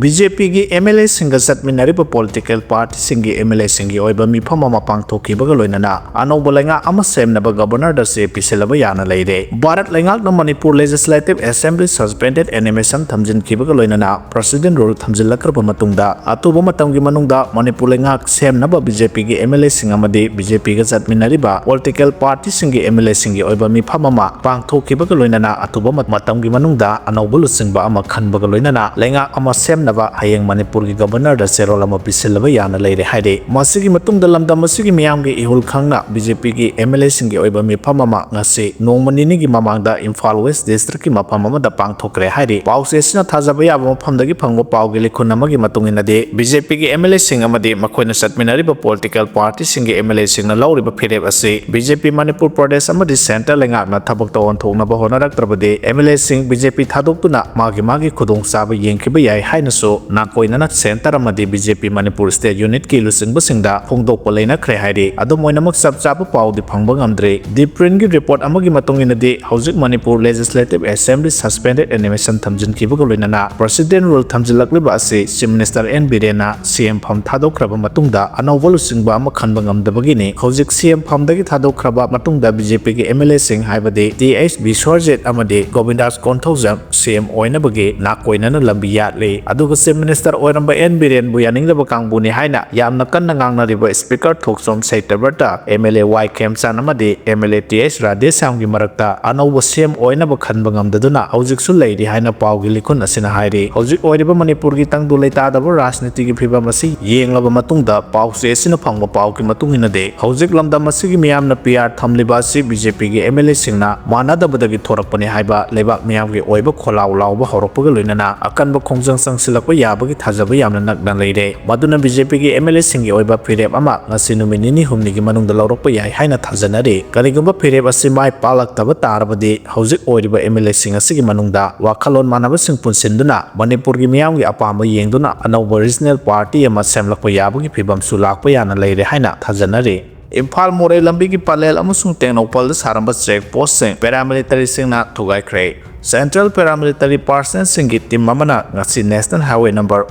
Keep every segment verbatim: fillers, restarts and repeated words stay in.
B J ꯄꯤꯒꯤ M L ꯑꯦꯁꯤꯡꯒ ꯆꯠꯃꯤꯟꯅꯔꯤꯕ ꯄꯣꯂꯤꯇꯤꯀꯦꯜ ꯄꯥꯔꯇꯤꯁꯤꯡꯒꯤ ꯑꯦꯝ ꯑꯦꯜ ꯑꯦꯁꯤꯡꯒꯤ ꯑꯣꯏꯕ ꯃꯤꯐꯝ ꯑꯃ ꯄꯥꯡꯊꯣꯛꯈꯤꯕꯒ ꯂꯣꯏꯅꯅ ꯑꯅꯧꯕ ꯂꯩꯉꯥꯛ ꯑꯃ ꯁꯦꯝꯅꯕ ꯒꯕꯔꯅꯔꯗ ꯆꯦ ꯄꯤꯁꯤꯜꯂꯕ ꯌꯥꯅ ꯂꯩꯔꯦ꯫ ꯚꯥꯔꯠ ꯂꯩꯉꯥꯛꯅ ꯃꯅꯤꯄꯨꯔ ꯂꯦꯖꯤꯁꯂꯦꯇꯤꯚ ꯑꯦꯁꯦꯝꯕ꯭ꯂꯤ ꯁꯁꯄꯦꯟꯗꯦꯗ ꯑꯦꯅꯤꯃꯦꯁꯟ ꯊꯝꯖꯤꯟꯈꯤꯕꯒ ꯂꯣꯏꯅꯅ ꯄ꯭ꯔꯦꯁꯤꯗꯦꯟ ꯔꯨꯜ ꯊꯝꯖꯤꯜꯂꯛꯈ꯭ꯔꯕ ꯃꯇꯨꯡꯗ, ꯑꯊꯨꯕ ꯃꯇꯝꯒꯤ ꯃꯅꯨꯡꯗ ꯃꯅꯤꯄꯨꯔ ꯂꯩꯉꯥꯛ ꯁꯦꯝꯅꯕ ꯕꯤ ꯖꯦ ꯄꯤꯒꯤ ꯑꯦꯝ ꯑꯦꯜ ꯑꯦꯁꯤꯡ ꯑꯃꯗꯤ ꯕꯤ ꯖꯦ ꯄꯤꯒ ꯆꯠꯃꯤꯟꯅꯔꯤꯕ ꯄꯣꯂꯤꯇꯤꯀꯦꯜ ꯄꯥꯔꯇꯤꯁꯤꯡꯒꯤ ꯑꯦꯝ ꯑꯦꯜ ꯑꯦꯁꯤꯡꯒꯤ ꯑꯣꯏꯕ ꯃꯤꯐꯝ ꯑꯃ ꯄꯥꯡꯊꯣꯛꯈꯤꯕꯒ ꯂꯣꯏꯅꯅ ꯑꯊꯨꯕ ꯃ-, ꯃꯇꯝꯒꯤ ꯃꯅꯨꯡꯗ ꯑꯅꯧꯕ ꯂꯨꯆꯤꯡꯕ ꯑꯃ ꯈꯟꯕꯒ ꯂꯣꯏꯅꯅ ꯂꯩꯉꯥꯛ ꯑꯃ ꯁꯦꯝꯅꯕ ꯍꯌꯦꯡ ꯃꯅꯤꯄꯨꯔꯒꯤ ꯒꯕꯔꯅꯔꯗ ꯆꯦꯔꯣꯜ ꯑꯃ ꯄꯤꯁꯤꯜꯂꯕ ꯌꯥꯅ ꯂꯩꯔꯦ ꯍꯥꯏꯔꯤ꯫ ꯃꯁꯤꯒꯤ ꯃꯇꯨꯡꯗ ꯂꯝꯗꯝ ꯑꯁꯤꯒꯤ ꯃꯤꯌꯥꯝꯒꯤ ꯏꯍꯨꯜ ꯈꯪꯅ ꯕꯤ ꯖꯦ ꯄꯤꯒꯤ ꯑꯦꯝ ꯑꯦꯜ ꯑꯦꯁꯤꯡꯒꯤ ꯑꯣꯏꯕ ꯃꯤꯐꯝ ꯑꯃ ꯉꯁꯤ ꯅꯣꯡꯃ ꯅꯤꯅꯤꯒꯤ ꯃꯃꯥꯡꯗ ꯏꯝꯐꯥꯜ ꯋꯦꯁ ꯗꯤꯁꯇ꯭ꯔꯤꯛꯀꯤ ꯃꯐꯝ ꯑꯃꯗ ꯄꯥꯡꯊꯣꯛꯈ꯭ꯔꯦ ꯍꯥꯏꯔꯤ꯫ ꯄꯥꯎꯆꯦ ꯑꯁꯤꯅ ꯊꯥꯖꯕ ꯌꯥꯕ ꯃꯐꯝꯗꯒꯤ ꯐꯪꯕ ꯄꯥꯎꯒꯤ ꯂꯤꯈꯨꯟ ꯑꯃꯒꯤ ꯃꯇꯨꯡ ꯏꯟꯅꯗꯤ, ꯕꯤ ꯖꯦ ꯄꯤꯒꯤ ꯑꯦꯝ ꯑꯦꯜ ꯑꯦꯁꯤꯡ ꯑꯃꯗꯤ ꯃꯈꯣꯏꯅ ꯆꯠꯃꯤꯟꯅꯔꯤꯕ ꯄꯣꯂꯤꯇꯤꯀꯦꯜ ꯄꯥꯔꯇꯤꯁꯤꯡꯒꯤ ꯑꯦꯝ ꯑꯦꯜ ꯑꯦꯁꯤꯡꯅ ꯂꯧꯔꯤꯕ ꯐꯤꯔꯦꯞ ꯑꯁꯤ ꯕꯤ ꯖꯦ ꯄꯤ ꯃꯅꯤꯄꯨꯔ ꯄ꯭ꯔꯗꯦꯁ ꯑꯃꯗꯤ ꯁꯦꯟꯇꯔ ꯂꯩꯉꯥꯛꯅ ꯊꯕꯛꯇ ꯑꯣꯟꯊꯣꯛꯅꯕ ꯍꯣꯠꯅꯔꯛꯇ꯭ꯔꯕꯗꯤ, ꯑꯦꯝ ꯑꯦꯜ ꯑꯦꯁꯤꯡ ꯕꯤ ꯖꯦ ꯄꯤ ꯊꯥꯗꯣꯛꯇꯨꯅ ꯃꯥꯒꯤ ꯃꯥꯒꯤ ꯈꯨꯗꯣꯡꯆꯥꯕ ꯌꯦꯡꯈꯤꯕ ꯌꯥꯏ ꯍꯥꯏꯅꯁꯨ ꯅꯥꯀꯣꯏꯅꯅ ꯁꯦꯟꯇꯔ ꯑꯃꯗꯤ ꯕꯤ ꯖꯦ ꯄꯤ ꯃꯅꯤꯄꯨꯔ ꯁ꯭ꯇꯦꯠ ꯌꯨꯅꯤꯠꯀꯤ ꯂꯨꯆꯤꯡꯕꯁꯤꯡꯗ ꯐꯣꯡꯗꯣꯛꯄ ꯂꯩꯅꯈ꯭ꯔꯦ ꯍꯥꯏꯔꯤ꯫ ꯑꯗꯨꯝ ꯑꯣꯏꯅꯃꯛ, ꯆꯞ ꯆꯥꯕ ꯄꯥꯎꯗꯤ ꯐꯪꯕ ꯉꯝꯗ꯭ꯔꯤ꯫ ꯗꯤꯄ꯭ꯔꯤꯟꯒꯤ ꯔꯤꯄꯣꯔꯠ ꯑꯃꯒꯤ ꯃꯇꯨꯡ ꯏꯟꯅꯗꯤ, ꯍꯧꯖꯤꯛ ꯃꯅꯤꯄꯨꯔ ꯂꯦꯖꯤꯁꯂꯦꯇꯤꯚ ꯑꯦꯁꯦꯝꯕ꯭ꯂꯤ ꯁꯁꯄꯦꯟꯗꯦꯗ ꯑꯦꯅꯤꯃꯦꯁꯟ ꯊꯝꯖꯤꯟꯈꯤꯕꯒ ꯂꯣꯏꯅꯅ ꯄ꯭ꯔꯦꯁꯤꯗꯦꯟ ꯔꯨꯜ ꯊꯝꯖꯤꯜꯂꯛꯂꯤꯕ ꯑꯁꯤ ꯆꯤꯐ ꯃꯤꯅꯤꯁꯇꯔ ꯑꯦꯟ ꯕꯤꯔꯦꯟꯅ ꯁꯤ ꯑꯦꯝ ꯐꯝ ꯊꯥꯗꯣꯛꯈ꯭ꯔꯕ ꯃꯇꯨꯡꯗ ꯑꯅꯧꯕ ꯂꯨꯆꯤꯡꯕ ꯑꯃ ꯈꯟꯕ ꯉꯝꯗꯕꯒꯤꯅꯤ꯫ ꯍꯧꯖꯤꯛ ꯁꯤ ꯑꯦꯝ ꯐꯝꯗꯒꯤ ꯊꯥꯗꯣꯛꯈ꯭ꯔꯕ ꯃꯇꯨꯡꯗ ꯕꯤ ꯖꯦ ꯄꯤꯒꯤ ꯑꯦꯝ ꯑꯦꯜ ꯑꯦꯁꯤꯡ ꯍꯥꯏꯕꯗꯤ ꯇꯤ ꯑꯩꯆ ꯕꯤꯁ꯭ꯋꯔꯖꯤꯠ ꯑꯃꯗꯤ ꯒꯣꯕꯤꯟꯗꯥꯁ ꯀꯣꯟꯊꯧꯖꯝ ꯁꯤ ꯑꯦꯝ ꯑꯣꯏꯅꯕꯒꯤ ꯅꯥꯀꯣꯏꯅꯅ ꯂꯝꯕꯤ ꯌꯥꯠꯂꯤ꯫ ꯑꯗꯨꯒ ꯆꯤꯐ ꯃꯤꯅꯤꯁꯇꯔ ꯑꯣꯏꯔꯝꯕ ꯑꯦꯟ ꯕꯤꯔꯦꯟꯕꯨ ꯌꯥꯅꯤꯡꯗꯕ ꯀꯥꯡꯕꯨꯅꯤ ꯍꯥꯏꯅ ꯌꯥꯝꯅ ꯀꯟꯅ ꯉꯥꯡꯅꯔꯤꯕ speaker Thokchom Satyabrata, M L A Y Khemchand ꯑꯃꯗꯤ M L A T H ꯔꯥꯙꯦꯁ꯭ꯌꯥꯝꯒꯤ ꯃꯔꯛꯇ ꯑꯅꯧꯕ ꯁꯤ ꯑꯦꯝ ꯑꯣꯏꯅꯕ ꯈꯟꯕ ꯉꯝꯗꯗꯨꯅ ꯍꯧꯖꯤꯛꯁꯨ ꯂꯩꯔꯤ ꯍꯥꯏꯅ ꯄꯥꯎꯒꯤ ꯂꯤꯈꯨꯟ ꯑꯁꯤꯅ ꯍꯥꯏꯔꯤ꯫ ꯍꯧꯖꯤꯛ ꯑꯣꯏꯔꯤꯕ ꯃꯅꯤꯄꯨꯔꯒꯤ ꯇꯪꯗꯨ ꯂꯩꯇꯥꯗꯕ ꯔꯥꯖꯅꯤꯇꯤꯒꯤ ꯐꯤꯕꯝ ꯑꯁꯤ ꯌꯦꯡꯂꯕ ꯃꯇꯨꯡꯗ, ꯄꯥꯎꯆꯦ ꯑꯁꯤꯅ ꯐꯪꯕ ꯄꯥꯎꯒꯤ ꯃꯇꯨꯡ ꯏꯟꯅꯗꯤ, ꯍꯧꯖꯤꯛ ꯂꯝꯗꯝ ꯑꯁꯤꯒꯤ ꯃꯤꯌꯥꯝꯅ ꯄꯤ ꯑꯥꯔ ꯊꯝꯂꯤꯕ ꯑꯁꯤ ꯕꯤ ꯖꯦ ꯄꯤꯒꯤ ꯑꯦꯝ ꯑꯦꯜ ꯑꯦꯁꯤꯡꯅ ꯃꯥꯟꯅꯗꯕꯗꯒꯤ ꯊꯣꯔꯛꯄꯅꯤ ꯍꯥꯏꯕ ꯂꯩꯕꯥꯛ ꯃꯤꯌꯥꯝꯒꯤ ꯑꯣꯏꯕ ꯈꯣꯜꯂꯥꯎ ꯂꯥꯎꯕ ꯍꯧꯔꯛꯄꯒ ꯂꯣꯏꯅꯅ ꯑꯀꯟꯕ ꯈꯣꯡꯖꯪ ꯆꯪꯁꯤꯜꯂꯛꯄ ꯌꯥꯕꯒꯤ ꯊꯥꯖꯕ ꯌꯥꯝꯅ ꯅꯛꯅ ꯂꯩꯔꯦ꯫ ꯃꯗꯨꯅ ꯕꯤ ꯖꯦ ꯄꯤꯒꯤ ꯑꯦꯝ ꯑꯦꯜ ꯑꯦꯁꯤꯡꯒꯤ ꯑꯣꯏꯕ ꯐꯤꯔꯦꯞ ꯑꯃ ꯉꯁꯤ ꯅꯨꯃꯤꯠ ꯅꯤꯅꯤ ꯍꯨꯝꯅꯤꯒꯤ ꯃꯅꯨꯡꯗ ꯂꯧꯔꯛꯄ ꯌꯥꯏ ꯍꯥꯏꯅ ꯊꯥꯖꯅꯔꯤ꯫ ꯀꯔꯤꯒꯨꯝꯕ ꯐꯤꯔꯦꯞ ꯑꯁꯤ ꯃꯥꯏ ꯄꯥꯛꯂꯛꯇꯕ ꯇꯥꯔꯕꯗꯤ, ꯍꯧꯖꯤꯛ ꯑꯣꯏꯔꯤꯕ ꯑꯦꯝ ꯑꯦꯜ ꯑꯦꯁꯤꯡ ꯑꯁꯤꯒꯤ ꯃꯅꯨꯡꯗ ꯋꯥꯈꯜꯂꯣꯟ ꯃꯥꯟꯅꯕꯁꯤꯡ ꯄꯨꯟꯁꯤꯟꯗꯨꯅ ꯃꯅꯤꯄꯨꯔꯒꯤ ꯃꯤꯌꯥꯝꯒꯤ ꯑꯄꯥꯝꯕ ꯌꯦꯡꯗꯨꯅ ꯑꯅꯧꯕ ꯔꯤꯖꯅꯦꯜ ꯄꯥꯔꯇꯤ ꯑꯃ ꯁꯦꯝꯂꯛꯄ ꯌꯥꯕꯒꯤ ꯐꯤꯕꯝꯁꯨ ꯂꯥꯛꯄ ꯌꯥꯅ ꯂꯩꯔꯦ ꯍꯥꯏꯅ ꯊꯥꯖꯅꯔꯤ꯫ ꯏꯝꯐꯥꯜ ꯃꯣꯔꯦ ꯂꯝꯕꯤꯒꯤ ꯄꯂꯦꯜ ꯑꯃꯁꯨꯡ ꯇꯦꯡꯅꯧꯄꯜꯗ ꯁꯥꯔꯝꯕ ꯆꯦꯛ ꯄꯣꯁꯁꯤꯡ ꯄꯦꯔꯥꯃꯤꯂꯤꯇꯔꯤꯁꯤꯡꯅ ꯊꯨꯒꯥꯏꯈ꯭ꯔꯦ꯫ Central Paramilitary Personnelꯁꯤꯡꯒꯤ team ꯑꯃꯅ ꯉꯁꯤ National Highway number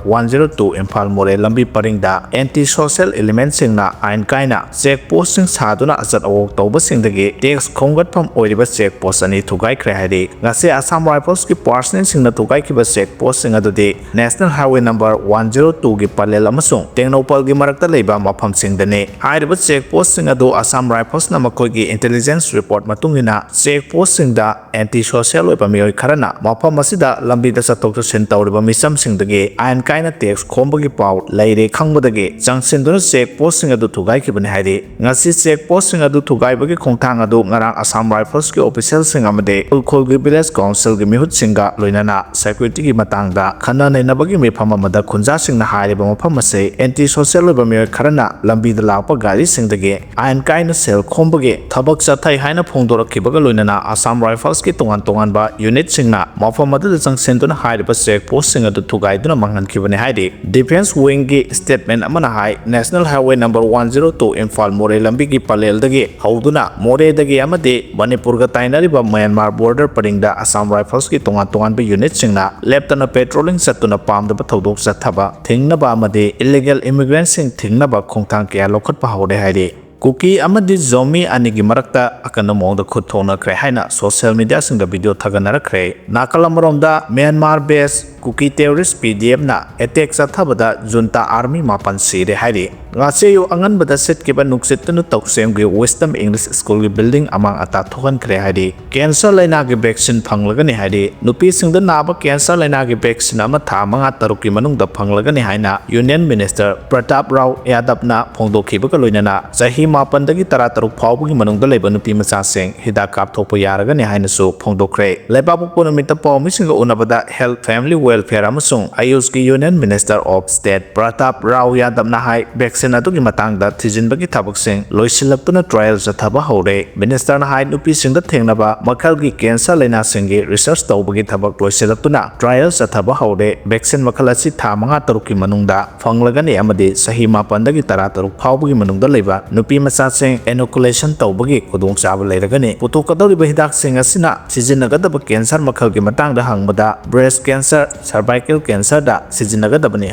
one zero two Imphal ꯃꯣꯔꯦ ꯂꯝꯕꯤ ꯄꯔꯤꯡꯗ anti social elementꯁꯤꯡꯅ ꯑꯥꯏꯟ ꯀꯥꯏꯅ check postꯁꯤꯡ ꯁꯥꯗꯨꯅ ꯑꯆꯠ ꯑꯋꯣꯛ ꯇꯧꯕꯁꯤꯡꯗꯒꯤ tax ꯈꯣꯝꯒꯠꯐꯝ ꯑꯣꯏꯔꯤꯕ check post ꯑꯅꯤ ꯊꯨꯒꯥꯏꯈ꯭ꯔꯦ ꯍꯥꯏꯔꯤ꯫ ꯉꯁꯤ Assam Riflesꯀꯤ personnelꯁꯤꯡꯅ ꯊꯨꯒꯥꯏꯈꯤꯕ check postꯁꯤꯡ ꯑꯗꯨꯗꯤ National Highway number one zero twoꯒꯤ Pallel ꯑꯃꯁꯨꯡ ꯇꯦꯡꯅꯧꯄꯜꯒꯤ ꯃꯔꯛꯇ ꯂꯩꯕ ꯃꯐꯝꯁꯤꯡꯗꯅꯤ꯫ ꯍꯥꯏꯔꯤꯕ check postꯁꯤꯡ ꯑꯗꯨ Assam Riflesꯅ ꯃꯈꯣꯏꯒꯤ intelligence report ꯃꯇꯨꯡ ꯏꯟꯅ check postꯁꯤꯡꯗ anti social ꯑꯣꯏꯕ ꯃꯤꯑꯣꯏ ꯈꯔꯅ ꯃꯐꯝ ꯑꯁꯤꯗ ꯂꯝꯕꯤꯗ ꯆꯠꯊꯣꯛ ꯆꯠꯁꯤꯟ ꯇꯧꯔꯤꯕ ꯃꯤꯆꯝꯁꯤꯡꯗꯒꯤ ꯑꯥꯏꯟ ꯀꯥꯏꯅ tax ꯈꯣꯝꯕꯒꯤ ꯄꯥꯎ ꯂꯩꯔꯦ ꯈꯪꯕꯗꯒꯤ ꯆꯪꯁꯤꯟꯗꯨꯅ check postꯁꯤꯡ ꯑꯗꯨ ꯊꯨꯒꯥꯏꯈꯤꯕꯅꯤ ꯍꯥꯏꯔꯤ꯫ ꯉꯁꯤ check postꯁꯤꯡ ꯑꯗꯨ ꯊꯨꯒꯥꯏꯕꯒꯤ ꯈꯣꯡꯊꯥꯡ ꯑꯗꯨ ꯉꯔꯥꯡ Assam Riflesꯀꯤ officialꯁꯤꯡ ꯑꯃꯗꯤ ꯎꯔꯈꯨꯜꯒꯤ village councilꯒꯤ ꯃꯤꯍꯨꯠꯁꯤꯡꯒ ꯂꯣꯏꯅꯅ securityꯒꯤ ꯃꯇꯥꯡꯗ ꯈꯟꯅ ꯅꯩꯅꯕꯒꯤ ꯃꯤꯐꯝ ꯑꯃꯗ ꯈꯨꯟꯖꯥꯁꯤꯡꯅ ꯍꯥꯏꯔꯤꯕ ꯃꯐꯝ ꯑꯁꯤ anti social ꯑꯣꯏꯕ ꯃꯤꯑꯣꯏ ꯈꯔꯅ ꯂꯝꯕꯤꯗ ꯂꯥꯛꯄ ꯒꯥꯔꯤꯁꯤꯡꯗꯒꯤ ꯑꯥꯏꯟ ꯀꯥꯏꯅ ꯁꯦꯜ ꯈꯣꯝꯕꯒꯤ ꯊꯕꯛ ꯆꯠꯊꯩ ꯍꯥꯏꯅ ꯐꯣꯡꯗꯣꯔꯛꯈꯤꯕꯒ ꯂꯣꯏꯅꯅ Assam Riflesꯀꯤ ꯇꯣꯉꯥꯟ ꯇꯣꯉꯥꯟꯕ unitꯁꯤꯡꯅ ꯃꯐꯝ ꯑꯗꯨꯗ ꯆꯪꯁꯤꯟꯗꯨꯅ ꯍꯥꯏꯔꯤꯕ check postꯁꯤꯡ ꯑꯗꯨ ꯊꯨꯒꯥꯏꯗꯨꯅ ꯃꯥꯡꯍꯟꯈꯤꯕꯅꯤ ꯍꯥꯏꯔꯤ꯫ Defence Wingꯒꯤ statement ꯑꯃꯅ ꯍꯥꯏ, National Highway number one zero two Imphal ꯃꯣꯔꯦ ꯂꯝꯕꯤꯒꯤ ꯄꯂꯦꯜꯗꯒꯤ ꯍꯧꯗꯨꯅ ꯃꯣꯔꯦꯗꯒꯤ ꯑꯃꯗꯤ ꯃꯅꯤꯄꯨꯔꯒ ꯇꯥꯏꯅꯔꯤꯕ ꯃ꯭ꯌꯥꯟꯃꯥꯔ border ꯄꯔꯤꯡꯗ Assam Riflesꯀꯤ ꯇꯣꯉꯥꯟ ꯇꯣꯉꯥꯟꯕ unitꯁꯤꯡꯅ ꯂꯦꯞꯇꯅ patrolling ꯆꯠꯇꯨꯅ ꯄꯥꯝꯗꯕ ꯊꯧꯗꯣꯛ ꯆꯠꯊꯕ ꯊꯤꯡꯅꯕ ꯑꯃꯗꯤ illegal immigrantꯁꯤꯡ ꯊꯤꯡꯅꯕ ꯈꯣꯡꯊꯥꯡ ꯀꯌꯥ ꯂꯧꯈꯠꯄ ꯍꯧꯔꯦ ꯍꯥꯏꯔꯤ꯫ ꯀꯨꯀꯤ ꯑꯃꯗꯤ ꯖꯣꯃꯤ ꯑꯅꯤꯒꯤ ꯃꯔꯛꯇ ꯑꯀꯟꯕ ꯃꯑꯣꯡꯗ ꯈꯨꯠ ꯊꯣꯛꯅꯈ꯭ꯔꯦ ꯍꯥꯏꯅ social mediaꯁꯤꯡꯗ video ꯊꯥꯒꯠꯅꯔꯛꯈ꯭ꯔꯦ꯫ ꯅꯥꯀꯜ ꯑꯃꯔꯣꯝꯗ ꯃ꯭ꯌꯥꯟꯃꯥꯔ base ꯀꯨꯀꯤ terrorist PDFꯅ attack ꯆꯠꯊꯕꯗ junta army ꯃꯥꯄꯟ ꯁꯤꯔꯦ ꯍꯥꯏꯔꯤ꯫ ꯉꯁꯤ ꯑꯌꯨꯛ ꯑꯉꯟꯕꯗ ꯁꯤꯠꯈꯤꯕ ꯅꯨꯡꯁꯤꯠꯇꯨꯅ ꯇꯧꯁꯦꯝꯒꯤ Wisdom English Schoolꯒꯤ building ꯑꯃꯥꯡ ꯑꯇꯥ ꯊꯣꯛꯍꯟꯈ꯭ꯔꯦ ꯍꯥꯏꯔꯤ꯫ Cancer ꯂꯩꯅꯥꯒꯤ vaccine ꯐꯪꯂꯒꯅꯤ ꯍꯥꯏꯔꯤ꯫ ꯅꯨꯄꯤꯁꯤꯡꯗ ꯅꯥꯕ cancer ꯂꯩꯅꯥꯒꯤ vaccine ꯑꯃ ꯊꯥ ꯃꯉꯥ ꯇꯔꯨꯛꯀꯤ ꯃꯅꯨꯡꯗ ꯐꯪꯂꯒꯅꯤ ꯍꯥꯏꯅ Union Minister ꯄ꯭ꯔꯇꯥꯞ ꯔꯥꯎ ꯌꯥꯗꯕꯅ ꯐꯣꯡꯗꯣꯛꯈꯤꯕꯒ ꯂꯣꯏꯅꯅ ꯆꯍꯤ ꯃꯥꯄꯟꯗꯒꯤ ꯇꯔꯥꯇꯔꯨꯛ ꯐꯥꯎꯕꯒꯤ ꯃꯅꯨꯡꯗ ꯂꯩꯕ ꯅꯨꯄꯤ ꯃꯆꯥꯁꯤꯡ ꯍꯤꯗꯥꯛ ꯀꯥꯞꯊꯣꯛꯄ ꯌꯥꯔꯒꯅꯤ ꯍꯥꯏꯅꯁꯨ ꯐꯣꯡꯗꯣꯛꯈ꯭ꯔꯦ꯫ ꯂꯩꯕꯥꯛꯄꯣꯛꯄ ꯅꯨꯃꯤꯠꯇ ꯄꯥꯎꯃꯤꯁꯤꯡꯒ ꯎꯅꯕꯗ Health Family Welfare Welfare ꯑꯃꯁꯨꯡ ꯑꯌꯨꯁꯀꯤ Union Minister of State Pratap Rao ꯌꯥꯗꯕꯅ high, vaccine ꯑꯗꯨꯒꯤ ꯃꯇꯥꯡꯗ ꯊꯤꯖꯤꯟꯕꯒꯤ ꯊꯕꯛꯁꯤꯡ ꯂꯣꯏꯁꯤꯜꯂꯛꯇꯨꯅ trial ꯆꯠꯊꯕ ꯍꯧꯔꯦ꯫ Minister ꯅ ꯍꯥꯏ, ꯅꯨꯄꯤꯁꯤꯡꯗ ꯊꯦꯡꯅꯕ ꯃꯈꯜꯒꯤ cancer ꯂꯩꯅꯥꯁꯤꯡꯒꯤ research ꯇꯧꯕꯒꯤ ꯊꯕꯛ ꯂꯣꯏꯁꯤꯜꯂꯛꯇꯨꯅ trial ꯆꯠꯊꯕ ꯍꯧꯔꯦ꯫ Vaccine ꯃꯈꯜ ꯑꯁꯤ ꯊꯥ ꯃꯉꯥ ꯇꯔꯨꯛꯀꯤ ꯃꯅꯨꯡꯗ ꯐꯪꯂꯒꯅꯤ ꯑꯃꯗꯤ ꯆꯍꯤ ꯃꯥꯄꯟꯗꯒꯤ ꯇꯔꯥꯇꯔꯨꯛ ꯐꯥꯎꯕꯒꯤ ꯃꯅꯨꯡꯗ ꯂꯩꯕ ꯅꯨꯄꯤ ꯃꯆꯥꯁꯤꯡ inoculation ꯇꯧꯕꯒꯤ ꯈꯨꯗꯣꯡꯆꯥꯕ ꯂꯩꯔꯒꯅꯤ꯫ ꯄꯨꯊꯣꯛꯀꯗꯧꯔꯤꯕ ꯍꯤꯗꯥꯛꯁꯤꯡ ꯑꯁꯤꯅ ꯁꯤꯖꯤꯟꯅꯒꯗꯕ cancer ꯃꯈꯜꯒꯤ ꯃꯇꯥꯡꯗ ꯍꯪꯕꯗ breast cancer, cervical cancer ꯗ ꯁꯤꯖꯤꯟꯅꯒꯗꯕꯅꯤ